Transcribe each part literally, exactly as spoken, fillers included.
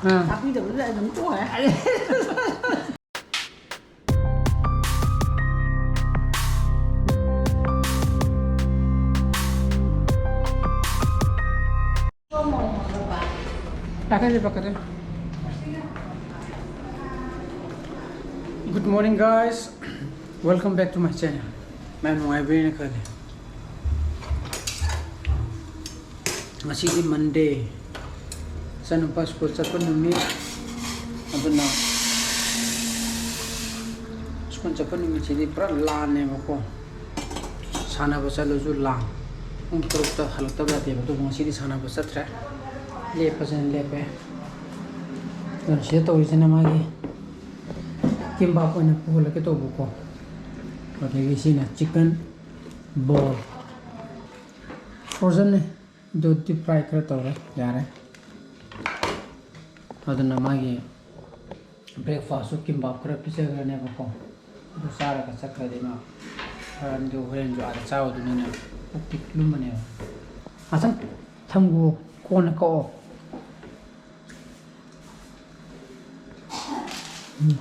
ꯑꯥ꯫ ꯇꯥꯛꯄꯤꯗꯕꯗꯨꯗ ꯑꯩ ꯑꯗꯨꯝ ꯇꯣꯛꯑꯦ꯫ ꯄꯥꯈꯠꯂꯦ, ꯄꯥꯈꯠꯂꯦ꯫ Good morning, guys. Welcome back to my channel. ꯃꯌꯥꯝ ꯅꯨꯡꯉꯥꯏꯕꯤꯔꯦꯅ ꯈꯜꯂꯤ꯫ ꯉꯁꯤꯗꯤ Monday, ꯏꯆꯥꯅꯨꯄꯥ ꯁ꯭ꯀꯨꯜ ꯆꯠꯄ ꯅꯨꯃꯤꯠ꯫ ꯑꯗꯨꯅ ꯁ꯭ꯀꯨꯜ ꯆꯠꯄ ꯅꯨꯃꯤꯠꯁꯤꯗꯤ ꯄꯨꯔꯥ ꯂꯥꯟꯅꯦꯕꯀꯣ꯫ ꯁꯥꯟꯅꯕ ꯆꯠꯂꯁꯨ ꯂꯥꯟ꯫ ꯄꯨꯡ ꯇꯔꯨꯛꯇ ꯍꯜꯂꯛꯇꯕ ꯌꯥꯗꯦꯕ꯫ ꯑꯗꯨꯕꯨ ꯉꯁꯤꯗꯤ ꯁꯥꯟꯅꯕ ꯆꯠꯇ꯭ꯔꯦ꯫ ꯂꯦꯞꯄꯁꯤꯅ ꯂꯦꯞꯄꯦ꯫ ꯑꯗꯨꯅ ꯁꯤꯗ ꯇꯧꯔꯤꯁꯤꯅ ꯃꯥꯒꯤ ꯀꯤꯝꯕꯥꯞ ꯑꯣꯏꯅ ꯄꯨꯍꯜꯂꯛꯀꯦ ꯇꯧꯕꯀꯣ꯫ ꯑꯗꯒꯤ ꯁꯤꯅ chicken ball꯫ Frozenꯅꯦ꯫ ꯑꯗꯨ deep fry ꯈꯔ ꯇꯧꯔꯦ, ꯌꯥꯔꯦ꯫ ꯑꯗꯨꯅ ꯃꯥꯒꯤ breakfastꯁꯨ ꯀꯤꯝꯕꯥꯞ ꯈꯔ ꯄꯤꯖꯈ꯭ꯔꯅꯦꯕꯀꯣ꯫ ꯑꯗꯨ ꯆꯥꯔꯒ ꯆꯠꯈ꯭ꯔꯗꯤ ꯃꯥ ꯃꯔꯝꯗꯤ ꯍꯣꯔꯦꯟꯁꯨ ꯑꯥꯗ ꯆꯥꯔꯨꯗꯣꯏꯅꯤꯅ ꯄꯨꯛꯇꯤ ꯂꯨꯝꯃꯅꯦꯕ꯫ ꯉꯥꯛꯇꯪ ꯊꯝꯈꯨꯋꯣ, ꯀꯣꯟꯅ ꯀꯛꯑꯣ꯫ ꯎꯝ꯫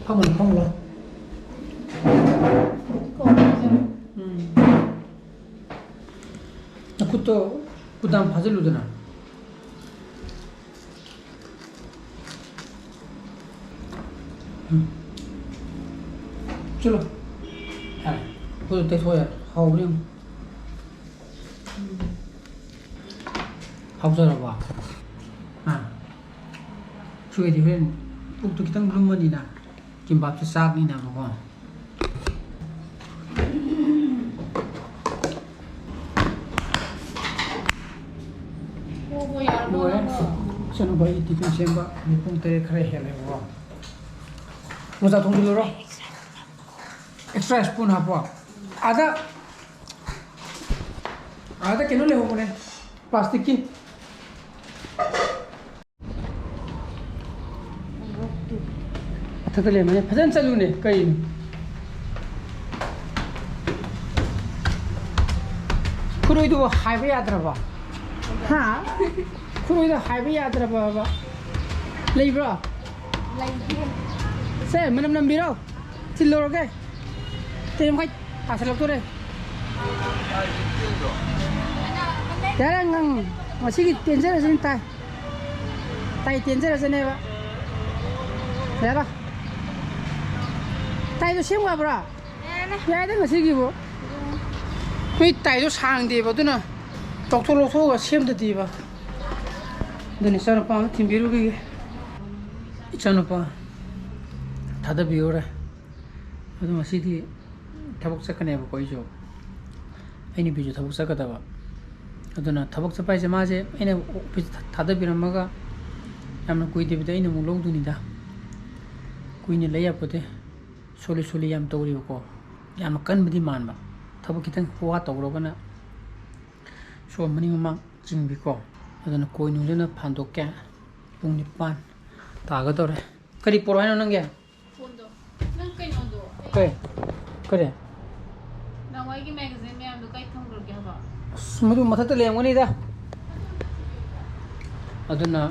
ꯐꯝꯃꯨ, ꯐꯝꯃꯨ꯫ ꯎꯝ꯫ ꯅꯈꯨꯠꯇꯣ ꯀꯨꯗꯥꯝ ꯐꯥꯖꯤꯜꯂꯨꯗꯅ꯫ ꯎꯝ꯫ ꯆꯠꯂꯣ꯫ ꯌꯥꯔꯦ꯫ ꯈꯨꯠꯇꯣ ꯇꯩꯊꯣꯛꯑꯣ ꯌꯥꯔꯦ꯫ ꯍꯥꯎꯕ꯭ꯔꯥ ꯌꯦꯡꯉꯨ꯫ ꯍꯥꯎꯖꯔꯕꯣ? ꯍꯥ? ꯁꯨꯒꯗꯤ ꯍꯣꯔꯦꯟ ꯄꯨꯛꯇꯨ ꯈꯤꯇꯪ ꯂꯨꯝꯃꯅꯤꯅ, ꯀꯤꯝꯕꯥꯞꯁꯦ ꯆꯥꯛꯅꯤꯅꯕꯀꯣ꯫ ꯂꯣꯏꯔꯦ꯫ ꯏꯆꯟꯅꯨꯄꯥꯒꯤ tiffin ꯁꯦꯝꯕ ꯍꯧꯖꯤꯛ ꯄꯨꯡ ꯇꯔꯦꯠ ꯈꯔ ꯍꯦꯜꯂꯦꯕꯀꯣ꯫ ꯃꯣꯖꯥ ꯊꯣꯡꯖꯤꯜꯂꯨꯔꯣ꯫ Extra spoon ꯍꯥꯞꯄꯣ꯫ ꯑꯥꯗ, ꯑꯥꯗ ꯀꯩꯅꯣ ꯂꯩꯍꯧꯕꯅꯦ, plasticꯀꯤ꯫ ꯃꯊꯛꯇ ꯂꯩꯔꯝꯃꯅꯦ, ꯐꯖꯅ ꯆꯠꯂꯨꯅꯦ, ꯀꯩꯅꯣ? ꯈꯨꯔꯣꯏꯗꯨꯕꯨ ꯍꯥꯏꯕ ꯌꯥꯗ꯭ꯔꯕꯣ? ꯍꯥ? ꯈꯨꯔꯣꯏꯗ ꯍꯥꯏꯕ ꯌꯥꯗ꯭ꯔꯕꯕ? ꯂꯩꯕ꯭ꯔꯣ? ꯂꯩꯇꯦ꯫ ꯁꯦ, ꯃꯅꯝ ꯅꯝꯕꯤꯔꯣ꯫ ꯊꯤꯜꯂꯨꯔꯒꯦ꯫ ꯇꯔꯦꯠ ꯃꯈꯥꯏ ꯇꯥꯁꯜꯂꯛꯇꯣꯔꯦ꯫ ꯌꯥꯔꯦ, ꯅꯪ ꯉꯁꯤꯒꯤ ꯇꯦꯟꯖꯔꯁꯅꯤ ꯇꯥꯏ꯫ ꯇꯥꯏ ꯇꯦꯟꯖꯔꯁꯅꯦꯕ꯫ ꯌꯥꯔꯦ꯫ ꯇꯥꯏꯗꯣ ꯁꯦꯝꯈ꯭ꯔꯕ꯭ꯔꯥ? ꯌꯥꯔꯦ꯫ ꯌꯥꯔꯦꯗ ꯉꯁꯤꯒꯤꯕꯨ꯫ ꯅꯣꯏ ꯇꯥꯏꯗꯣ ꯁꯥꯡꯗꯦꯕ, ꯑꯗꯨꯅ ꯂꯧꯊꯣꯛ ꯂꯧꯊꯣꯛꯑꯒ ꯁꯦꯝꯗꯗꯤꯕ꯫ ꯑꯗꯨꯅ ꯏꯆꯥꯅꯨꯄꯥ ꯑꯃ ꯊꯤꯟꯕꯤꯔꯨꯈꯤꯒꯦ꯫ ꯏꯆꯥꯅꯨꯄꯥ ꯊꯥꯗꯕꯤꯔꯨꯔꯦ꯫ ꯑꯗꯣ ꯉꯁꯤꯗꯤ ꯊꯕꯛ ꯆꯠꯀꯅꯦꯕꯀꯣ ꯑꯩꯁꯨ꯫ ꯑꯩ ꯅꯨꯄꯤꯁꯨ ꯊꯕꯛ ꯆꯠꯀꯗꯕ꯫ ꯑꯗꯨꯅ ꯊꯕꯛ ꯆꯠꯄ ꯍꯥꯏꯁꯦ ꯃꯥꯁꯦ ꯑꯩꯅ ꯑꯣꯐꯤꯁ ꯊꯥꯗꯕꯤꯔꯝꯃꯒ ꯌꯥꯝꯅ ꯀꯨꯏꯗꯕꯤꯗ ꯑꯩꯅ ꯑꯃꯨꯛ ꯂꯧꯗꯣꯏꯅꯤꯗ꯫ ꯀꯨꯏꯅ ꯂꯩ ꯌꯥꯄꯣꯠꯇꯦ꯫ ꯁꯣꯜꯂꯤ ꯁꯣꯜꯂꯤ ꯌꯥꯝ ꯇꯧꯔꯤꯕꯀꯣ꯫ ꯌꯥꯝꯅ ꯀꯟꯕꯗꯤ ꯃꯥꯟꯕ꯫ ꯊꯕꯛ ꯈꯤꯇꯪ ꯋꯥ ꯇꯧꯔꯒꯅ ꯁꯣ ꯃꯅꯤꯡ ꯃꯃꯥꯡ ꯆꯤꯡꯕꯤꯀꯣ꯫ ꯑꯗꯨꯅ ꯀꯣꯏ ꯅꯨꯡꯁꯤꯅ ꯐꯥꯟꯗꯣꯛꯀꯦ꯫ ꯄꯨꯡ ꯅꯤꯄꯥꯟ ꯇꯥꯒꯗꯧꯔꯦ꯫ ꯀꯔꯤ ꯄꯣꯔꯛꯑꯣ ꯍꯥꯏꯅꯣ ꯅꯪꯒꯤ? ꯐꯣꯟꯗꯣ꯫ ꯅꯪ ꯀꯩꯅꯣꯗꯣ, ꯑꯩ ꯀꯔꯤ? ꯀꯔꯤ? ꯅꯍꯥꯟꯋꯥꯏꯒꯤ ꯃꯦꯒꯥꯖꯤꯟ ꯃꯌꯥꯝꯗꯣ ꯀꯥꯏ ꯊꯝꯈ꯭ꯔꯒꯦ ꯍꯥꯏꯕ? ꯑꯁ, ꯃꯗꯨ ꯃꯊꯛꯇ ꯂꯩꯔꯝꯒꯅꯤꯗ꯫ ꯑꯗꯨꯅ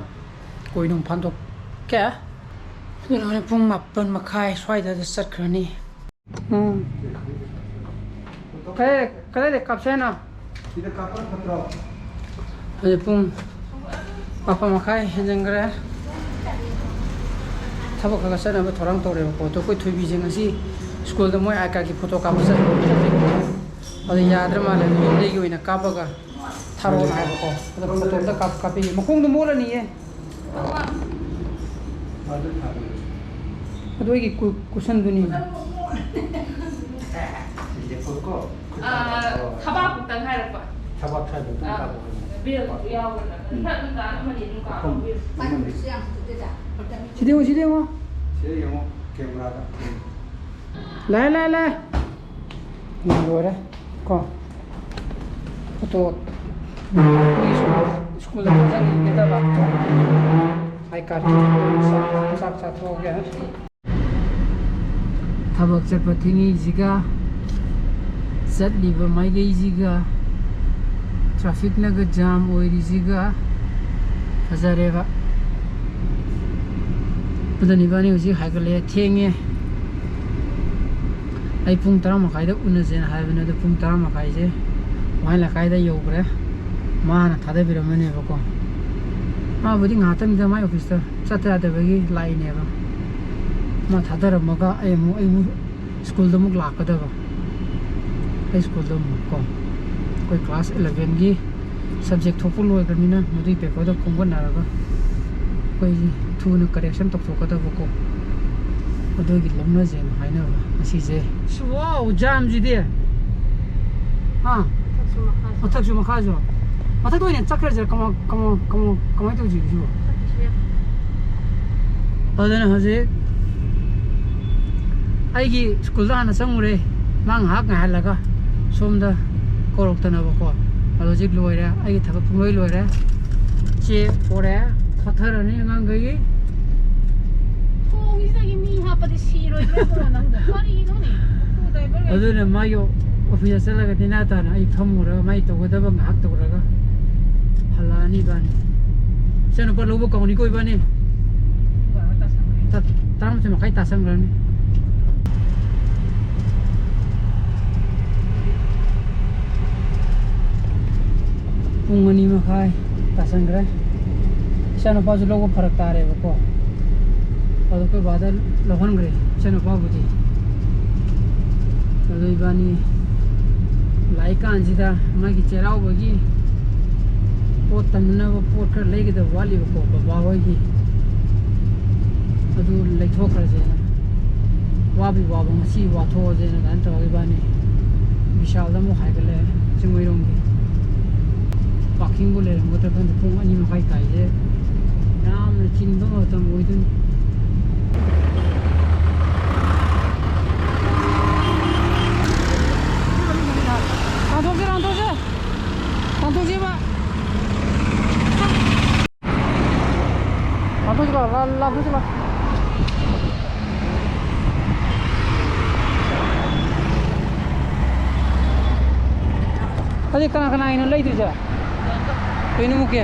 ꯀꯣꯏ ꯅꯨꯡ ꯐꯥꯟꯗꯣꯛꯀꯦ꯫ ꯑꯗꯨꯅ ꯍꯣꯔꯦꯟ ꯄꯨꯡ ꯃꯥꯄꯟ ꯃꯈꯥꯏ ꯁ꯭ꯋꯥꯏꯗ ꯆꯠꯈ꯭ꯔꯅꯤ꯫ ꯎꯝ꯫ ꯀꯩ, ꯀꯗꯥꯏꯗ ꯀꯥꯞꯁꯦ ꯍꯥꯏꯅꯣ? ꯁꯤꯗ ꯀꯥꯞꯄꯅ ꯐꯠꯇ꯭ꯔꯣ? ꯍꯧꯖꯤꯛ ꯄꯨꯡ ꯃꯥꯄꯟ ꯃꯈꯥꯏ ꯍꯦꯟꯖꯤꯟꯈ꯭ꯔꯦ꯫ ꯊꯕꯛ ꯈꯔ ꯈꯔ ꯆꯠꯅꯕ ꯊꯧꯔꯥꯡ ꯇꯧꯔꯦꯕꯀꯣ꯫ ꯑꯗꯣ ꯑꯩꯈꯣꯏ ꯊꯣꯏꯕꯤꯁꯦ ꯉꯁꯤ ꯁ꯭ꯀꯨꯜꯗ ꯃꯣꯏ ꯑꯥꯏ ꯀꯥꯔꯗꯀꯤ ꯐꯣꯇꯣ ꯀꯥꯞꯄ ꯆꯠꯂꯦ꯫ ꯑꯗꯨ ꯌꯥꯗ꯭ꯔ ꯃꯥꯜꯂꯦ꯫ ꯑꯗꯨ ꯌꯨꯝꯗꯒꯤ ꯑꯣꯏꯅ ꯀꯥꯞꯄꯒ ꯊꯥꯔꯛꯑꯣꯅ ꯍꯥꯏꯕꯀꯣ꯫ ꯑꯗꯣ ꯐꯣꯇꯣ ꯑꯝꯇ ꯀꯥꯞ-, ꯀꯥꯞꯄꯤꯒꯦ꯫ ꯃꯈꯣꯡꯗꯣ ꯃꯣꯠꯂꯅꯤꯌꯦ꯫ ꯑꯗꯨ ꯑꯩꯒꯤ ꯀꯨ-, ꯀꯨꯁꯟꯗꯨꯅꯤ꯫ ꯑꯥ, ꯊꯕꯥꯛ ꯈꯛꯇꯪ ꯍꯥꯏꯔꯛꯄ꯫ ꯊꯕꯥꯛ ꯍꯥꯏꯕ ꯑꯗꯨꯝ ꯑꯥ, ꯇꯥꯕ ꯑꯣꯏꯔꯝꯅꯤ꯫ ꯕꯦꯜ ꯌꯥꯎꯕꯅ ꯎꯝ꯫ ꯈꯔ ꯑꯗꯨꯝ ꯇꯥꯔꯝꯃꯅꯤ ꯑꯗꯨꯝ ꯀꯥꯎꯔꯣ꯫ ꯃꯐꯝ ꯑꯃꯅꯤ꯫ ꯁꯤꯗ ꯌꯦꯡꯉꯣ, ꯁꯤꯗ ꯌꯦꯡꯉꯣ꯫ ꯁꯤꯗ ꯌꯦꯡꯉꯣ, ꯀꯦꯃꯦꯔꯥꯗ꯫ ꯎꯝ꯫ ꯂꯥꯛꯑꯦ, ꯂꯥꯛꯑꯦ, ꯂꯥꯛꯑꯦ꯫ ꯎꯝ, ꯂꯣꯏꯔꯦ꯫ ꯀꯣ꯫ ꯐꯣꯇꯣ꯫ ꯁ꯭ꯀꯨꯜꯗ ꯊꯥꯖꯤꯟꯒꯗꯕ꯫ ꯑꯥꯏ ꯀꯥꯔꯗ꯫ ꯆꯥꯛ, ꯆꯥꯛ ꯆꯥꯊꯣꯛꯑꯒꯦ꯫ ꯊꯕꯛ ꯆꯠꯄ ꯊꯦꯡꯉꯤꯁꯤꯒ, ꯆꯠꯂꯤꯕ ꯃꯥꯏꯀꯩꯁꯤꯒ, ꯇ꯭ꯔꯥꯐꯤꯛꯅꯒ ꯖꯥꯝ ꯑꯣꯏꯔꯤꯁꯤꯒ, ꯐꯖꯔꯦꯕ꯫ ꯑꯗꯨꯅ ꯏꯕꯥꯅꯤ ꯍꯧꯖꯤꯛ ꯍꯥꯏꯒꯠꯂꯛꯑꯦ, ꯊꯦꯡꯉꯦ꯫ ꯑꯩ ꯄꯨꯡ ꯇꯔꯥ ꯃꯈꯥꯏꯗ ꯎꯅꯁꯦꯅ ꯍꯥꯏꯕꯅꯦ, ꯑꯗꯣ ꯄꯨꯡ ꯇꯔꯥ ꯃꯈꯥꯏꯁꯦ ꯃꯥꯏ ꯂꯩꯀꯥꯏꯗ ꯌꯧꯈ꯭ꯔꯦ꯫ ꯃꯥꯅ ꯊꯥꯗꯕꯤꯔꯝꯃꯅꯦꯕꯀꯣ꯫ ꯃꯥꯕꯨꯗꯤ ꯉꯥꯏꯍꯥꯛꯇꯪꯗ ꯃꯥꯏ ꯑꯣꯐꯤꯁꯇ ꯆꯠꯇ ꯌꯥꯗꯕꯒꯤ ꯂꯥꯛꯏꯅꯦꯕ꯫ ꯃꯥ ꯊꯥꯗꯔꯝꯃꯒ ꯑꯩ ꯑꯃꯨꯛ, ꯑꯩ ꯑꯃꯨꯛ ꯁ꯭ꯀꯨꯜꯗ ꯑꯃꯨꯛ ꯂꯥꯛꯀꯗꯕ꯫ ꯑꯩ ꯁ꯭ꯀꯨꯜꯗ ꯑꯃꯨꯛ ꯀꯣ, ꯑꯩꯈꯣꯏ ꯀ꯭ꯂꯥꯁ ꯏꯂꯚꯦꯟꯒꯤ ꯁꯕꯖꯦꯛ ꯊꯣꯛꯄ ꯂꯣꯏꯈ꯭ꯔꯕꯅꯤꯅ ꯃꯗꯨꯒꯤ ꯄꯦꯄꯔꯗꯣ ꯈꯣꯝꯒꯠꯅꯔꯒ ꯑꯩꯈꯣꯏ ꯊꯨꯅ ꯀꯔꯦꯛꯁꯟ ꯇꯧꯊꯣꯛꯀꯗꯕꯀꯣ꯫ ꯑꯗꯨꯒꯤ ꯂꯧꯅꯁꯦꯅ ꯍꯥꯏꯅꯕ ꯉꯁꯤꯁꯦ꯫ ꯁꯤ, ꯋꯥꯎ, ꯖꯥꯝꯁꯤꯗꯤ꯫ ꯍꯥ? ꯃꯊꯛꯁꯨ ꯃꯈꯥꯁꯨ꯫ ꯃꯊꯛꯇ ꯑꯣꯏꯅ ꯆꯠꯈ꯭ꯔꯁꯤꯔ? ꯀꯃꯥ-, ꯀꯃꯥ-, ꯀꯃꯥ-, ꯀꯃꯥꯏꯅ ꯇꯧꯁꯤꯒꯦ ꯁꯤꯕꯣ? ꯆꯠꯈꯤꯁꯤ ꯌꯥꯏ꯫ ꯑꯗꯨꯅ ꯍꯧꯖꯤꯛ ꯑꯩꯒꯤ ꯁ꯭ꯀꯨꯜꯗ ꯍꯥꯟꯅ ꯆꯪꯉꯨꯔꯦ꯫ ꯃꯥ ꯉꯥꯏꯍꯥꯛ ꯉꯥꯏꯍꯜꯂꯒ ꯁꯣꯝꯗ ꯀꯧꯔꯛꯇꯅꯕꯀꯣ꯫ ꯑꯗꯣ ꯍꯧꯖꯤꯛ ꯂꯣꯏꯔꯦ, ꯑꯩꯒꯤ ꯊꯕꯛ ꯄꯨꯡꯂꯣꯏ ꯂꯣꯏꯔꯦ꯫ ꯆꯦ ꯄꯣꯔꯛꯑꯦ, ꯈꯣꯠꯊꯔꯅꯤ ꯑꯉꯥꯡꯈꯩꯒꯤ꯫ ꯊꯣꯡꯁꯤꯗꯒꯤ ꯃꯤ ꯍꯥꯞꯄꯗꯤ ꯁꯤꯔꯣꯏꯗ꯭ꯔꯣ ꯅꯪꯕꯣ? ꯀꯔꯤꯅꯣꯅꯦ? ꯑꯗꯨꯅ ꯃꯥꯒꯤ ꯑꯣꯐꯤꯁꯇ ꯆꯠꯂꯒ ꯅꯦꯅꯥ ꯇꯥꯅ ꯑꯩ ꯐꯝꯃꯨꯔꯒ ꯃꯥꯏ ꯇꯧꯒꯗꯕ ꯉꯥꯏꯍꯥꯛ ꯇꯧꯔꯒ ꯍꯜꯂꯛꯑꯅꯤ ꯏꯕꯥꯅꯤ꯫ ꯏꯆꯥꯅꯨꯄꯥ ꯂꯧꯕ ꯀꯥꯎꯅꯤꯀꯣ ꯏꯕꯥꯅꯤ꯫ ꯇ-, ꯇꯔꯥꯃꯥꯊꯣꯏ ꯃꯈꯥꯏ ꯇꯥꯁꯟꯈ꯭ꯔꯅꯤ꯫ ꯄꯨꯡ ꯑꯅꯤ ꯃꯈꯥꯏ ꯇꯥꯁꯟꯈ꯭ꯔꯦ꯫ ꯏꯆꯥꯅꯨꯄꯥꯁꯨ ꯂꯧꯕ ꯐꯔꯛ ꯇꯥꯔꯦꯕꯀꯣ꯫ ꯑꯗꯣ ꯑꯩꯈꯣꯏ ꯕꯥꯗ ꯂꯧꯍꯟꯈ꯭ꯔꯦ ꯏꯆꯥꯅꯨꯄꯥꯕꯨꯗꯤ꯫ ꯑꯗꯣ ꯏꯕꯥꯅꯤ ꯂꯥꯛꯏꯀꯥꯟꯁꯤꯗ ꯃꯥꯒꯤ ꯆꯩꯔꯥꯎꯕꯒꯤ ꯄꯣꯠ ꯇꯝꯅꯅꯕ ꯄꯣꯠ ꯈꯔ ꯂꯩꯒꯗꯕ ꯋꯥꯠꯂꯤꯕꯀꯣ, ꯕꯕꯥ ꯍꯣꯏꯒꯤ꯫ ꯑꯗꯨ ꯂꯩꯊꯣꯛꯈ꯭ꯔꯁꯦꯅ, ꯋꯥꯕꯨ ꯋꯥꯕ ꯉꯁꯤ ꯋꯥꯊꯣꯛꯑꯁꯦꯅ ꯑꯗꯨꯃꯥꯏꯅ ꯇꯧꯔꯒ ꯏꯕꯥꯅꯤ ꯕꯤꯁꯥꯜꯗ ꯑꯃꯨꯛ ꯍꯥꯏꯒꯠꯂꯛꯑꯦ꯫ ꯆꯤꯡꯃꯩꯔꯣꯡꯒꯤ ꯄꯥꯔꯀꯤꯡꯕꯨ ꯂꯩꯔꯝꯒꯗ꯭ꯔꯥ ꯈꯪꯗꯦ꯫ ꯄꯨꯡ ꯑꯅꯤ ꯃꯈꯥꯏ ꯇꯥꯏꯁꯦ ꯌꯥꯝꯅ ꯆꯤꯟꯕ ꯃꯇꯝ ꯑꯣꯏꯗꯣꯏꯅꯤ꯫ ꯇꯥꯟꯊꯣꯛꯁꯦ, ꯇꯥꯟꯊꯣꯛꯁꯦ, ꯇꯥꯟꯊꯣꯛꯁꯦꯕ꯫ ꯂꯥꯞꯊꯣꯛꯁꯤ ꯂꯥꯎ, ꯂꯥ-, ꯂꯥꯞꯊꯣꯛꯁꯤ ꯂꯥꯎ꯫ ꯑꯗꯨꯗꯤ ꯀꯅꯥ ꯀꯅꯥꯒꯤꯅꯣ ꯂꯩꯗꯣꯏꯁꯦ? ꯀꯩꯅꯣ ꯃꯨꯛꯀꯤ?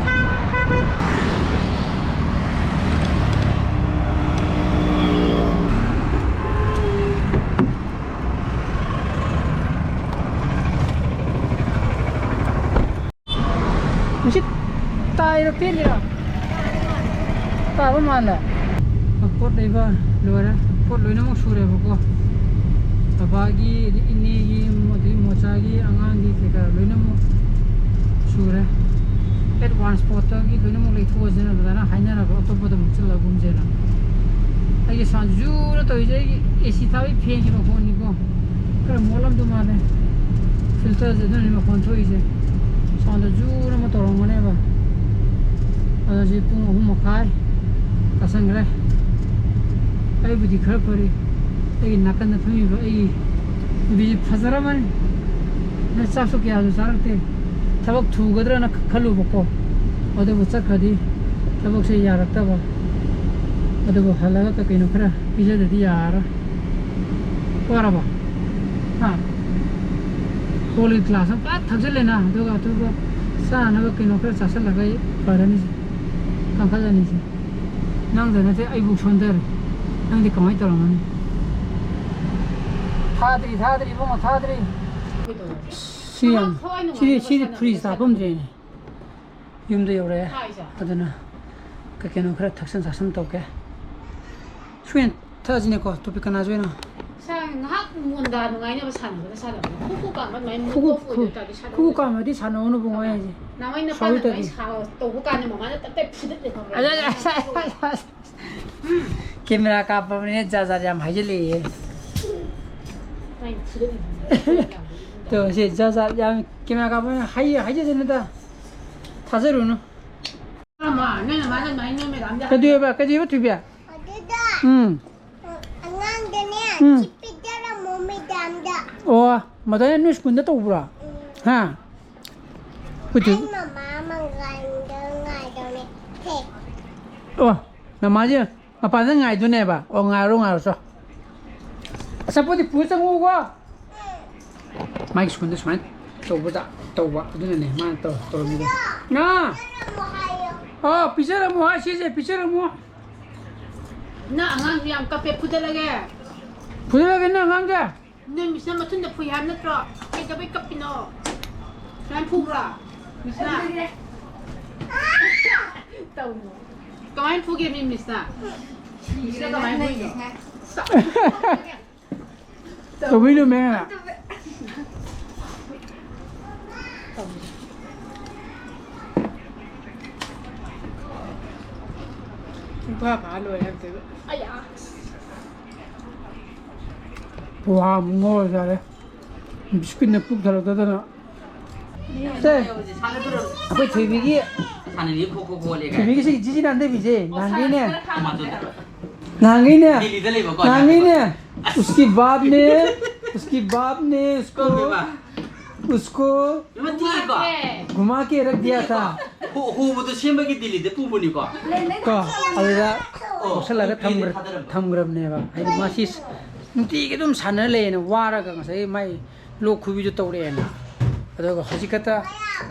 ꯅꯨꯡꯁꯤꯠ ꯇꯥꯏꯔ ꯄꯦꯠꯂꯤꯔ? ꯇꯥꯕ ꯃꯥꯜꯂꯦ꯫ ꯄꯣꯠ ꯂꯩꯕ ꯂꯣꯏꯔꯦ꯫ ꯄꯣꯠ ꯂꯣꯏꯅꯃꯛ ꯁꯨꯔꯦꯕꯀꯣ꯫ ꯕꯕꯥꯒꯤ, ꯑꯗꯩ ꯏꯅꯦꯒꯤ, ꯑꯗꯩ ꯃꯣꯆꯥꯒꯤ, ꯑꯉꯥꯡꯒꯤ ꯀꯩꯀꯥ ꯂꯣꯏꯅꯃꯛ ꯁꯨꯔꯦ꯫ ꯑꯦꯗꯚꯥꯟꯁ ꯄꯣꯠꯇꯒꯤ ꯂꯣꯏꯅꯃꯛ ꯂꯩꯊꯣꯛꯑꯁꯦꯅ ꯑꯗꯨꯃꯥꯏꯅ ꯍꯥꯏꯅꯔꯒ ꯑꯇꯣꯞꯄꯗ ꯑꯃꯨꯛ ꯆꯠꯂꯒꯨꯝꯁꯦꯅ꯫ ꯑꯩꯒꯤ ꯁꯥꯎꯟ ꯖꯨꯔ ꯇꯧꯔꯤꯁꯦ ꯑꯩꯒꯤ ꯑꯦ ꯁꯤ ꯊꯥꯕꯒꯤ ꯐꯦꯟꯒꯤ ꯃꯈꯣꯟꯅꯤꯀꯣ꯫ ꯈꯔ ꯃꯣꯠꯂꯝꯗꯧ ꯃꯥꯜꯂꯦ꯫ ꯐꯤꯜꯇꯔꯁꯦ ꯑꯗꯨꯅꯅꯦ ꯃꯈꯣꯟ ꯊꯣꯛꯏꯁꯦ꯫ ꯁꯥꯎꯟꯗꯣ ꯖꯨꯔ ꯑꯃ ꯇꯧꯔꯝꯒꯅꯦꯕ꯫ ꯑꯗꯣ ꯍꯧꯖꯤꯛ ꯄꯨꯡ ꯑꯍꯨꯝ ꯃꯈꯥꯏ ꯇꯥꯁꯟꯈ꯭ꯔꯦ꯫ ꯑꯩꯕꯨꯗꯤ ꯈꯔ ꯐꯔꯤ꯫ ꯑꯩꯒꯤ ꯅꯥꯀꯟꯗ ꯐꯝꯃꯤꯕ ꯑꯩꯒꯤ ꯅꯨꯄꯤꯁꯤ ꯐꯖꯔꯝꯃꯅꯤ꯫ ꯅ ꯆꯥꯛꯁꯨ ꯀꯌꯥꯁꯨ ꯆꯥꯔꯛꯇꯦ꯫ ꯊꯕꯛ ꯊꯨꯒꯗ꯭ꯔꯅ ꯈꯜꯂꯨꯕꯀꯣ꯫ ꯑꯗꯨꯕꯨ ꯆꯠꯈ꯭ꯔꯗꯤ ꯊꯕꯛꯁꯦ ꯌꯥꯔꯛꯇꯕ꯫ ꯑꯗꯨꯕꯨ ꯍꯜꯂꯒ ꯀꯩ ꯀꯩꯅꯣ ꯈꯔ ꯄꯤꯖꯗꯗꯤ ꯌꯥꯔꯔꯣꯏ꯫ ꯋꯥꯔꯕꯣ? ꯍꯥ? ꯀꯣꯜꯒꯤ ꯒ꯭ꯂꯥꯁ ꯑꯃ ꯄꯨꯔꯥ ꯊꯛꯆꯜꯂꯦꯅ, ꯑꯗꯨꯒ ꯑꯇꯣꯞꯄ ꯆꯥꯅꯕ ꯀꯩꯅꯣ ꯈꯔ ꯆꯥꯁꯜꯂꯒ ꯑꯩ ꯐꯔꯅꯤꯁꯦ, ꯀꯟꯈꯠꯂꯅꯤꯁꯦ꯫ ꯅꯪꯗ ꯅꯠꯇꯦ, ꯑꯩꯕꯨ ꯁꯣꯟꯊꯔꯦ꯫ ꯅꯪꯗꯤ ꯀꯃꯥꯏꯅ ꯇꯧꯔꯝꯒꯅꯤ? ꯊꯥꯗ꯭ꯔꯤ, ꯊꯥꯗ꯭ꯔꯤ, ꯏꯕꯨꯡꯉꯣ, ꯊꯥꯗ꯭ꯔꯤ꯫ ꯁꯤ ꯌꯥꯝ, ꯁꯤꯗꯤ, ꯁꯤꯗꯤ ꯐ꯭ꯔꯤꯖ ꯍꯥꯞꯐꯝꯁꯦ꯫ ꯌꯨꯝꯗ ꯌꯧꯔꯛꯑꯦ꯫ ꯍꯥꯏꯁꯦ꯫ ꯑꯗꯨꯅ ꯀꯩ ꯀꯩꯅꯣ ꯈꯔ ꯊꯛꯆꯟ ꯆꯥꯁꯟ ꯇꯧꯒꯦ꯫ ꯁꯨꯃꯥꯏꯅ ꯊꯛꯑꯁꯤꯅꯦꯀꯣ, ꯇꯣꯄꯤꯛ ꯀꯅꯥꯁꯨ ꯑꯣꯏꯅ꯫ ꯁꯥ-, ꯉꯥꯏꯍꯥꯛ ꯃꯣꯟꯗꯥ ꯅꯨꯡꯉꯥꯏꯅꯕ ꯁꯥꯟꯅꯕꯗ ꯁꯥꯟꯅꯕꯗ꯫ ꯈꯨ ꯈꯨ ꯀꯥꯝꯕ ꯑꯗꯨꯃꯥꯏꯅ ꯈꯨ ꯈꯨ ꯃꯣꯟꯊꯣꯛꯄ ꯑꯣꯏꯗꯣꯏ ꯇꯥꯔꯗꯤ ꯁꯥꯟꯅꯕ ꯈꯨ ꯈꯨ ꯀꯥꯝꯕꯗꯤ ꯁꯥꯟꯅꯧꯅꯨ ꯕꯨꯡꯉꯣ ꯑꯩꯁꯦ꯫ ꯅꯍꯥꯟꯋꯥꯏ ꯅꯄꯥꯅ sorry ꯑꯗꯨꯃꯥꯏꯅ ꯇꯧꯕꯤ꯫ ꯁꯥ-, ꯇꯧꯕ ꯀꯥꯟꯗ ꯃꯃꯥꯅ ꯇꯞ ꯇꯥꯏ ꯐꯨꯗꯠꯂꯦ ꯈꯪꯕ꯭ꯔꯥ? ꯑꯗ-, ꯑꯗ-, ꯑꯗ-, ꯑꯗ-, ꯀꯦꯃꯦꯔꯥ ꯀꯥꯞꯄꯕꯅꯤꯅ ꯖꯥꯠ ꯖꯥꯠ ꯌꯥꯝ ꯍꯥꯏꯖꯤꯜꯂꯛꯑꯦ꯫ ꯃꯥꯏ ꯐꯨꯗꯠꯂꯤꯗꯨꯗꯤ꯫ ꯇꯣ, ꯁꯤ ꯖꯥꯠ ꯖꯥꯠ ꯌꯥꯝ ꯀꯦꯃꯦꯔꯥ ꯀꯥꯞꯄꯅꯤꯅ ꯍꯥꯏ-, ꯍꯥꯏꯖꯗꯅꯨꯗ꯫ ꯊꯥꯖꯔꯨꯅꯨ꯫ ꯃꯥ, ꯅꯣꯏ ꯅꯃꯥꯅ ꯑꯗꯨꯃꯥꯏꯅ ꯅꯣꯏ ꯃꯦꯗꯥꯝꯗ ꯀꯩꯗꯧꯑꯦꯕ? ꯀꯩꯗꯧꯑꯦꯕ, ꯊꯣꯏꯕꯤ? ꯑꯗꯨꯗ ꯎꯝ꯫ ꯑꯉꯥꯡꯗꯅꯦ ꯎꯝ꯫ ꯁꯤ ꯄꯤꯖꯔꯝꯃꯣ ꯃꯦꯗꯥꯝꯗ꯫ ꯑꯣ, ꯃꯗꯨꯅ ꯅꯣꯏ ꯁ꯭ꯀꯨꯜꯗ ꯇꯧꯕ꯭ꯔꯣ? ꯎꯝ꯫ ꯍꯥ? ꯑꯩꯈꯣꯏ ꯊꯣꯏ-, ꯑꯩ ꯃꯃꯥ ꯃꯪꯒꯟꯗ ꯉꯥꯏꯗꯧꯅꯦ꯫ ꯍꯦ꯫ ꯑꯣ, ꯅꯃꯥꯁꯦ ꯃꯄꯥꯟꯗ ꯉꯥꯏꯗꯣꯏꯅꯦꯕ? ꯑꯣ, ꯉꯥꯏꯔꯣ, ꯉꯥꯏꯔꯣ, ꯆꯣ꯫ ꯑꯆꯥꯄꯣꯠꯇꯤ ꯄꯨꯔ ꯆꯪꯉꯛꯎꯀꯣ꯫ ꯃꯥꯒꯤ ꯁ꯭ꯀꯨꯜꯗ ꯁꯨꯃꯥꯏꯅ ꯇꯧꯕꯗ, ꯇꯧꯕ, ꯑꯗꯨꯅꯅꯦ ꯃꯥꯅ ꯇꯧ-, ꯇꯧꯔꯝꯃꯤꯗꯣ꯫ ꯉꯥ! ꯄꯤꯖꯔꯝꯃꯣ ꯍꯥꯏꯌꯣ꯫ ꯑꯣ, ꯄꯤꯖꯔꯝꯃꯣ ꯍꯥꯏ, ꯁꯤꯁꯦ ꯄꯤꯖꯔꯝꯃꯣ꯫ ꯅꯪ ꯑꯉꯥꯡꯁꯦ ꯌꯥꯝ ꯀꯞꯄꯦ, ꯐꯨꯗꯠꯂꯒꯦ꯫ ꯐꯨꯗꯠꯂꯒꯦ ꯅꯪ ꯑꯉꯥꯡꯁꯦ? ꯅꯣꯏ ꯃꯤꯁꯅ ꯃꯊꯨꯟꯗ ꯐꯨꯏ ꯍꯥꯏꯕ ꯅꯠꯇ꯭ꯔꯣ? ꯀꯩꯗꯧꯕꯩ ꯀꯞꯄꯤꯅꯣ? ꯁꯨꯃꯥꯏꯅ ꯐꯨꯕ꯭ꯔꯣ? ꯃꯤꯁꯅ? ꯀꯃꯥꯏꯅ ꯐꯨꯒꯦ ꯃꯤ ꯃꯤꯁꯅ? ꯃꯤꯁꯅ ꯀꯃꯥꯏꯅ ꯐꯨꯏꯅꯣ? ꯇꯧꯕꯤꯅꯨ ꯃꯦꯝ꯫ ꯄꯨꯡꯐꯥ ꯐꯥ ꯂꯣꯏꯔꯦ ꯍꯧꯖꯤꯛ꯫ ꯑꯌꯥ꯫ ꯄꯣꯍꯥ ꯑꯃꯨꯛ ꯉꯧꯔ ꯆꯥꯔꯦ꯫ ꯕꯤꯁꯀꯤꯠꯅ ꯄꯨꯛ ꯊꯜꯂꯛꯇꯗꯅ꯫ ꯁꯦ, ꯑꯩꯈꯣꯏ ꯊꯣꯏꯕꯤꯒꯤ, ꯁꯥꯟꯅꯔꯤ ꯈꯣ ꯈꯣ ꯈꯣ ꯂꯦ ꯀꯥꯏ꯫ ꯊꯣꯏꯕꯤꯒꯤ ꯁꯤ ꯖꯤꯖꯤ ꯅꯥꯟꯊꯕꯤꯁꯦ ꯅꯍꯥꯟꯒꯩꯅꯦ꯫ ꯃꯥꯗꯨꯗ꯫ ꯅꯍꯥꯟꯒꯩꯅꯦ꯫ ꯗꯤꯜꯂꯤꯗ ꯂꯩꯕꯀꯣ꯫ ꯅꯍꯥꯟꯒꯩꯅꯦ꯫ उसकी बाप ने, उसकी बाप ने उसको, ꯀꯧꯗꯦꯕ꯫ उसको ꯏꯃꯥ ꯇꯤꯀꯣ꯫ घुमा के रख दिया था। ꯍꯣ-, ꯍꯣꯕꯗꯣ ꯁꯦꯝꯕꯒꯤ ꯗꯤꯜꯂꯤꯗ ꯄꯨꯕꯅꯤꯀꯣ꯫ ꯀꯣ, ꯑꯗꯨꯗ ꯑꯣ, ꯂꯧꯁꯜꯂꯒ ꯗꯤꯜꯂꯤꯗ ꯊꯝꯈ꯭ꯔ-, ꯊꯥꯗꯔꯝꯕ꯫ ꯊꯝꯈ꯭ꯔꯕꯅꯦꯕ꯫ ꯍꯥꯏꯗꯤ ꯃꯥꯁꯤ ꯅꯨꯡꯇꯤꯒꯤ ꯑꯗꯨꯝ ꯁꯥꯟꯅ ꯂꯩꯌꯦꯅ ꯋꯥꯔꯒ ꯉꯁꯥꯏ ꯃꯥꯏ ꯂꯣꯛ ꯈꯨꯕꯤꯗꯣ ꯇꯧꯔꯛꯑꯦꯅ꯫ ꯑꯗꯨꯒ ꯍꯧꯖꯤꯛ ꯈꯛꯇ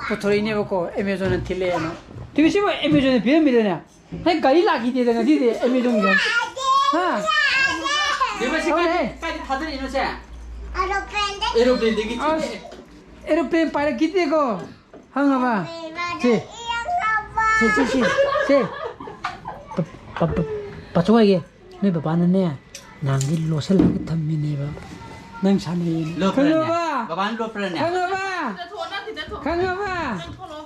ꯄꯨꯊꯣꯔꯛꯏꯅꯦꯕꯀꯣ, ꯑꯦꯃꯦꯖꯣꯟꯅ ꯊꯤꯜꯂꯛꯑꯦꯅ꯫ ꯇꯤꯚꯤ ꯁꯤꯕꯨ ꯑꯦꯃꯦꯖꯣꯟꯅ ꯄꯤꯔꯝꯃꯤꯔꯅꯦ? ꯅꯪ ꯒꯥꯔꯤ ꯂꯥꯛꯈꯤꯗꯦꯗ ꯉꯁꯤꯗꯤ ꯑꯦꯃꯦꯖꯣꯟꯒꯤ꯫ ꯍꯥ? ꯅꯦꯕ, ꯁꯤ ꯀꯥꯏꯗ, ꯍꯣꯏ꯫ ꯀꯥꯏꯗ ꯊꯥꯗꯔꯛꯏꯅꯣ ꯁꯦ? ꯑꯦꯔꯣꯄ꯭ꯂꯦꯟꯗꯒꯤ ꯑꯁ, ꯊꯤꯜꯂꯛꯑꯦ꯫ ꯑꯦꯔꯣꯄ꯭ꯂꯦꯟ ꯄꯥꯏꯔꯛꯈꯤꯗꯦꯀꯣ꯫ ꯈꯪꯉꯕ? ꯁꯤ꯫ ꯁꯤ, ꯁꯤ, ꯁꯤ꯫ ꯁꯤ꯫ ꯄ-, ꯄ-, ꯄ-, ꯄꯥꯆꯧ ꯍꯥꯏꯒꯦ꯫ ꯅꯣꯏ ꯕꯕꯥꯅꯅꯦ, ꯅꯍꯥꯟꯒꯤ ꯂꯣꯠꯁꯤꯜꯂꯒ ꯊꯝꯃꯤꯅꯦꯕ꯫ ꯅꯪ ꯁꯥꯟꯅꯩꯌꯦꯅ꯫ ꯂꯣꯠꯄ꯭ꯔꯅꯦ? ꯈꯪꯉꯕ? ꯕꯕꯥꯅ ꯂꯣꯠꯄ꯭ꯔꯅꯦ? ꯈꯪꯉꯕ? ꯈꯪꯉꯕ?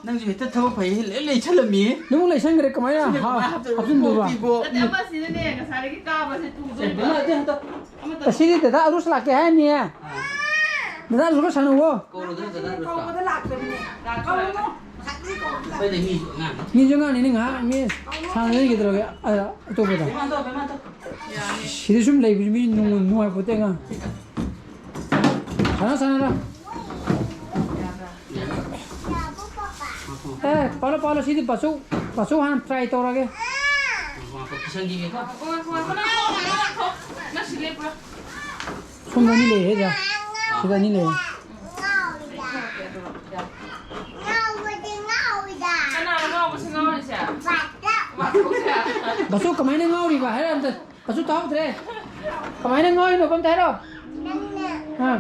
ꯅꯪꯁꯨ ꯍꯦꯛꯇ ꯊꯕꯛ ꯐꯩ ꯂꯣꯏ ꯂꯩꯁꯜꯂꯝꯃꯤ꯫ ꯅꯪ ꯂꯩꯁꯟꯈ꯭ꯔꯦ ꯀꯃꯥꯏꯅ ꯁꯤꯅ ꯍꯥ-, ꯀꯃꯥꯏꯅ ꯍꯥꯞꯆꯜꯂꯣ? ꯍꯥꯞꯆꯤꯟꯗꯣꯏꯕ? ꯅꯠꯇꯦ, ꯑꯃꯁꯤꯅꯅꯦ, ꯉꯁꯥꯏꯗꯒꯤ ꯀꯥꯕꯁꯦ ꯇꯨꯗꯣꯏꯕ꯫ ꯏꯃꯥ, ꯑꯗꯨ ꯍꯟꯗꯛ ꯑꯃꯇ ꯑꯁꯤꯗꯤ ꯗꯗꯥ ꯑꯔꯨꯁ ꯂꯥꯛꯀꯦ ꯍꯥꯏꯔꯅꯤꯌꯦ꯫ ꯗꯗꯥ ꯑꯔꯨꯁꯀ ꯁꯥꯟꯅꯧꯋꯣ꯫ ꯀꯧꯔꯣꯗꯅ ꯗꯗꯥ ꯑꯔꯨꯁꯀ꯫ ꯀꯧꯕꯗ ꯂꯥꯛꯇꯕꯅꯦ꯫ ꯂꯥꯛꯇ꯭ꯔꯣ? ꯀꯧꯔꯨꯅꯨ꯫ ꯉꯁꯥꯏꯗꯒꯤ ꯀꯧꯕꯗ ꯂꯥꯛꯇꯦ꯫ ꯃꯤꯁꯨ ꯑꯉꯥꯡꯅꯤ꯫ ꯃꯤꯁꯨ ꯑꯉꯥꯡꯅꯤꯅꯦ, ꯉꯥꯏꯍꯥꯛ ꯃꯤ ꯁꯥꯟꯅꯔꯤꯒꯦ ꯇꯧꯔꯒꯦ꯫ ꯑ, ꯑꯇꯣꯞꯄꯗ꯫ ꯕꯦꯝꯃ ꯇꯧ, ꯕꯦꯝꯃ ꯇꯧ꯫ ꯁꯤꯗ ꯁꯨꯝ ꯂꯩꯕꯁꯤ ꯃꯤ ꯅꯨꯡꯉꯥꯏ-, ꯅꯨꯡꯉꯥꯏꯄꯣꯠꯇꯦ ꯑꯉꯥꯡ꯫ ꯁꯥꯟꯅ, ꯁꯥꯟꯅꯔꯣ꯫ ꯑꯦ, ꯄꯥꯜꯂꯣ, ꯄꯥꯜꯂꯣ, ꯁꯤꯗꯤ ꯕꯥꯆꯧ, ꯕꯥꯆꯧ ꯍꯥꯟꯅ try ꯇꯧꯔꯒꯦ꯫ ꯉꯥꯏꯈꯣ, ꯉꯥꯏꯈꯣ, ꯀꯤꯁꯟꯈꯤꯒꯦꯀꯣ꯫ ꯉꯥꯏꯈꯣ, ꯉꯥꯏꯈꯣ, ꯉꯥꯏꯈꯣ, ꯅꯪ ꯊꯣꯛꯂꯛꯑꯣ, ꯅꯪ ꯊꯣꯛ-, ꯅꯪ ꯁꯤ ꯂꯦꯞꯄꯨꯔꯣ꯫ ꯁꯣꯝꯗ ꯑꯅꯤ ꯂꯩꯔꯦ, ꯁꯤꯗ꯫ ꯁꯤꯗ ꯑꯅꯤ ꯂꯩꯔꯦ꯫ ꯀꯅꯥꯅꯣ ꯉꯥꯎꯕꯁꯦ ꯉꯥꯎꯔꯤꯁꯦ? ꯑꯁꯨ ꯀꯃꯥꯏꯅ ꯉꯥꯎꯔꯤꯕ ꯍꯥꯏꯔꯣ ꯑꯝꯇ? ꯑꯁꯨ ꯇꯥꯍꯧꯗ꯭ꯔꯦ꯫ ꯀꯃꯥꯏꯅ ꯉꯥꯎꯔꯤꯅꯣ ꯑꯝꯇ ꯍꯥꯏꯔꯣ? ꯅꯪꯅ ꯑꯥ꯫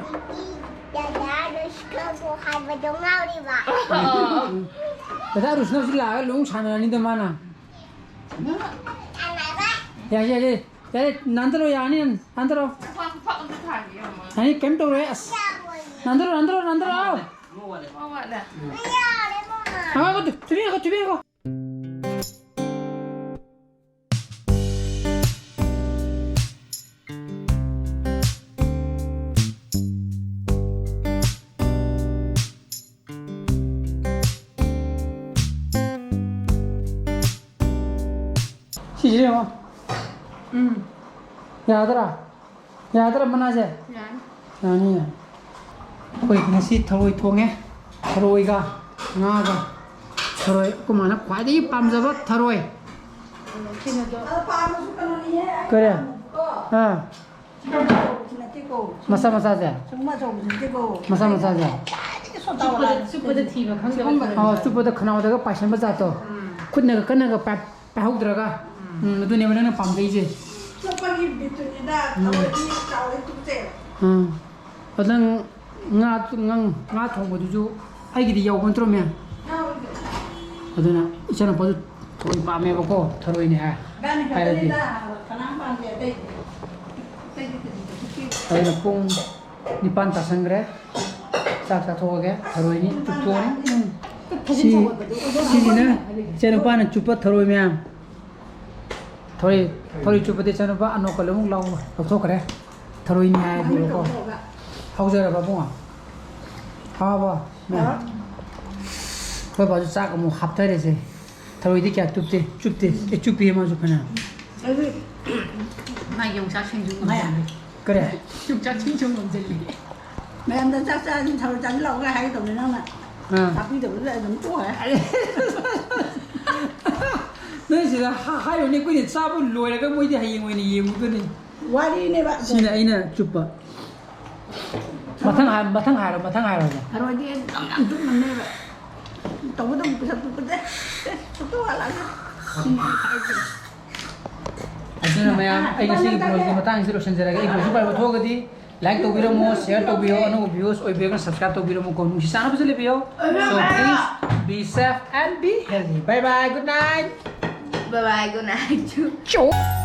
ꯗꯗꯥꯗꯣ ꯁꯤꯀꯜꯕꯨ ꯍꯥꯏꯕꯗꯣ ꯉꯥꯎꯔꯤꯕ꯫ ꯗꯗꯥ ꯔꯨꯁꯅ ꯍꯧꯖꯤꯛ ꯂꯥꯛꯑꯒ ꯂꯣꯡ ꯁꯥꯟꯅꯔꯅꯤꯗ ꯃꯥꯅ꯫ ꯌꯥꯏ, ꯌꯥꯏ, ꯌꯥꯏ꯫ ꯌꯥꯔꯦ, ꯅꯥꯟꯊꯔꯣ, ꯌꯥꯔꯅꯤ, ꯅꯥꯟꯊꯔꯣ꯫ ꯈꯨꯐꯥꯛ, ꯈꯨꯐꯥꯛ ꯑꯝꯇ ꯊꯥꯒꯦ, ꯌꯦꯡꯉꯣ꯫ ꯌꯥꯅꯤ, ꯀꯩꯝ ꯇꯧꯔꯣꯏ, ꯑꯁ꯫ ꯅꯥꯟꯊꯔꯣ, ꯅꯥꯟꯊꯔꯣ, ꯅꯥꯟꯊꯔꯣ, ꯑꯥꯎ꯫ ꯃꯥ ꯋꯥꯠꯂꯦ꯫ ꯌꯥꯔꯦ, ꯃꯃꯥ꯫ ꯑꯉꯥꯡꯗꯣ, ꯊꯨꯕꯤ ꯌꯦꯡꯉꯣ, ꯊꯨꯕꯤ ꯌꯦꯡꯉꯣ꯫ ꯁꯤꯁꯦ ꯌꯦꯡꯉꯣ꯫ ꯎꯝ꯫ ꯌꯥꯗ꯭ꯔꯥ? ꯌꯥꯗ꯭ꯔꯥ ꯃꯅꯥꯁꯦ? ꯌꯥꯅꯤ꯫ ꯌꯥꯅꯤ, ꯌꯥꯅꯤ꯫ ꯑꯩꯈꯣꯏ ꯉꯁꯤ ꯊꯔꯣꯏ ꯊꯣꯡꯉꯦ꯫ ꯊꯔꯣꯏꯒ ꯉꯥꯒ꯫ ꯊꯔꯣꯏ, ꯑꯩꯈꯣꯏ ꯃꯥꯅ ꯈ꯭ꯋꯥꯏꯗꯒꯤ ꯄꯥꯝꯖꯕ ꯊꯔꯣꯏ꯫ ꯀꯔꯤ? ꯑꯥ꯫ ꯃꯆꯥ ꯃꯆꯥꯁꯦ? ꯃꯆꯥ ꯃꯆꯥꯁꯦ? ꯆꯨꯞꯄꯗ, ꯆꯨꯞꯄꯗ ꯊꯤꯕ ꯈꯪꯗꯕ ꯊꯔꯣꯏ꯫ ꯑꯣ, ꯆꯨꯞꯄꯗ ꯈꯅꯥꯎꯗꯒ ꯄꯥꯏꯁꯟꯕ ꯖꯥꯠꯇꯣ? ꯎꯝ꯫ ꯈꯨꯠꯅꯒ ꯀꯟꯅꯒ ꯄꯥꯏ-, ꯄꯥꯏꯍꯧꯗ꯭ꯔꯒ? ꯎꯝ꯫ ꯎꯝ, ꯑꯗꯨꯅꯦꯕ ꯅꯪꯅ ꯄꯥꯝꯖꯩꯁꯦ꯫ ꯆꯨꯞꯄꯒꯤ ꯕꯤꯠꯇꯨꯅꯤꯗ, ꯎꯝ꯫ ꯊꯔꯣꯏꯗꯤ ꯆꯥꯎꯋꯦ, ꯇꯨꯀꯠꯆꯩ꯫ ꯎꯝ꯫ ꯑꯗꯣ ꯅꯪ ꯉꯥ, ꯉꯥ, ꯉꯥ ꯊꯣꯡꯕꯗꯨꯁꯨ ꯑꯩꯒꯤꯗꯤ ꯌꯥꯎꯕ ꯅꯠꯇ꯭ꯔꯣ, ꯃꯦꯝ? ꯌꯥꯎꯗꯦ꯫ ꯑꯗꯨꯅ ꯏꯆꯥꯅꯨꯄꯥꯁꯨ ꯊꯔꯣꯏ ꯄꯥꯝꯃꯦꯕꯀꯣ, ꯊꯔꯣꯏꯅꯦ ꯍꯥꯏ꯫ ꯏꯕꯥꯅꯤ ꯍꯥꯏꯔꯗꯤ꯫ ꯈꯛꯇꯅꯤꯗ, ꯀꯅꯥꯝ ꯄꯥꯝꯗꯦ ꯑꯇꯩꯗꯤ꯫ ꯑꯇꯩꯗꯤ ꯀꯔꯤ ꯀꯔꯤ ꯄꯤꯛꯄꯤꯕ꯫ ꯑꯗꯨꯅ ꯄꯨꯡ ꯅꯤꯄꯥꯟ ꯇꯥꯁꯟꯈ꯭ꯔꯦ꯫ ꯆꯥꯛ ꯆꯥꯊꯣꯛꯑꯒꯦ꯫ ꯊꯔꯣꯏꯅꯤ, ꯆꯨꯞꯊꯣꯛꯑꯅꯤ꯫ ꯎꯝ꯫ ꯁꯤ, ꯁꯤꯁꯤꯅ ꯏꯆꯥꯅꯨꯄꯥꯅ ꯆꯨꯞꯄ ꯊꯔꯣꯏ ꯃꯌꯥꯝ꯫ ꯊꯔꯣꯏ, ꯊꯔꯣꯏ ꯆꯨꯞꯄꯗꯤ ꯏꯆꯥꯅꯨꯄꯥ ꯑꯅꯣꯛꯀ ꯂꯣꯏꯅꯃꯛ ꯂꯧ-, ꯂꯧꯊꯣꯛꯈ꯭ꯔꯦ꯫ ꯊꯔꯣꯏꯅꯤ ꯍꯥꯏꯔꯗꯤꯕꯀꯣ꯫ ꯍꯧꯖꯔꯕ ꯏꯕꯨꯡꯉꯣ? ꯍꯥꯎꯕ? ꯃꯌꯥꯝ꯫ ꯑꯩꯈꯣꯏ ꯕꯥꯁꯨ ꯆꯥꯛ ꯑꯃꯨꯛ ꯍꯥꯞꯊꯔꯦꯁꯦ꯫ ꯊꯔꯣꯏꯗꯤ ꯀꯌꯥ ꯆꯨꯞꯇꯦ, ꯆꯨꯞꯇꯦ꯫ ꯑꯦ, ꯆꯨꯞꯄꯤ ꯃꯥꯁꯨ ꯐꯅꯌꯥꯝ꯫ ꯑꯗꯨ ꯃꯥꯒꯤ ꯌꯣꯡꯆꯥꯛ ꯁꯤꯡꯖꯨ ꯃꯌꯥꯝ꯫ ꯉꯝꯖꯜꯂꯦ꯫ ꯀꯔꯤ? ꯌꯣꯡꯆꯥꯛ ꯁꯤꯡꯖꯨ ꯉꯝꯖꯜꯂꯦ꯫ ꯃꯌꯥꯝꯗ ꯆꯥꯛ ꯆꯥꯁꯤ ꯊꯔꯣꯏ ꯆꯥꯁꯤ ꯂꯥꯛꯑꯣꯒ ꯍꯥꯏꯒꯗꯧꯅꯤ ꯅꯪꯅ꯫ ꯑꯥ꯫ ꯇꯥꯛꯄꯤꯗꯕꯗꯨꯗ ꯑꯗꯨꯝ ꯇꯣꯛꯑꯦ꯫ ꯅꯣꯏ ꯁꯤꯗ ꯍꯥ-, ꯍꯥꯏꯔꯨꯅꯦ, ꯑꯩꯈꯣꯏꯅ ꯆꯥꯕ ꯂꯣꯏꯔꯒ ꯃꯣꯏꯗꯤ ꯍꯌꯦꯡ ꯑꯣꯏꯅ ꯌꯦꯡꯉꯨꯗꯣꯏꯅꯤ꯫ ꯋꯥꯔꯤꯅꯦꯕ꯫ ꯁꯤꯅ ꯑꯩꯅ ꯆꯨꯞꯄ꯫ ꯃꯊꯪ ꯍꯥꯏ-, ꯃꯊꯪ ꯍꯥꯏꯔꯣ, ꯃꯊꯪ ꯍꯥꯏꯔꯣ꯫ ꯊꯔꯣꯏꯗꯤ ꯌꯥꯝ ꯌꯥꯝ ꯆꯨꯞ ꯉꯝꯅꯦꯕ꯫ ꯇꯧꯕꯇꯕꯨ ꯄꯩꯁꯥ ꯄꯤꯛꯄꯗ ꯁꯨꯛꯇꯣꯛ ꯍꯜꯂꯛꯑꯒ꯫ ꯁꯤꯅꯤ ꯑꯩ ꯍꯥꯏꯁꯦ꯫ ꯑꯗꯨꯅ ꯃꯌꯥꯝ ꯑꯩ ꯉꯁꯤꯒꯤ vlogꯁꯤꯗꯤ ꯃꯇꯥꯡꯁꯤꯗ ꯂꯣꯏꯁꯤꯟꯖꯔꯒꯦ꯫ ꯑꯩ vlogꯁꯤ ꯄꯥꯏꯕ ꯊꯣꯛꯑꯒꯗꯤ like ꯇꯧꯕꯤꯔꯝꯃꯣ, share ꯇꯧꯕꯤꯌꯣ, ꯑꯅꯧꯕ viewers ꯑꯣꯏꯕꯤꯔꯒꯅ subscribe ꯇꯧꯕꯤꯔꯝꯃꯨꯀꯣ꯫ ꯅꯨꯡꯁꯤ ꯆꯥꯟꯅꯕꯁꯨ ꯂꯩꯕꯤꯌꯣ꯫ So please be safe and be healthy. Bye bye, good night. Bye bye, good night.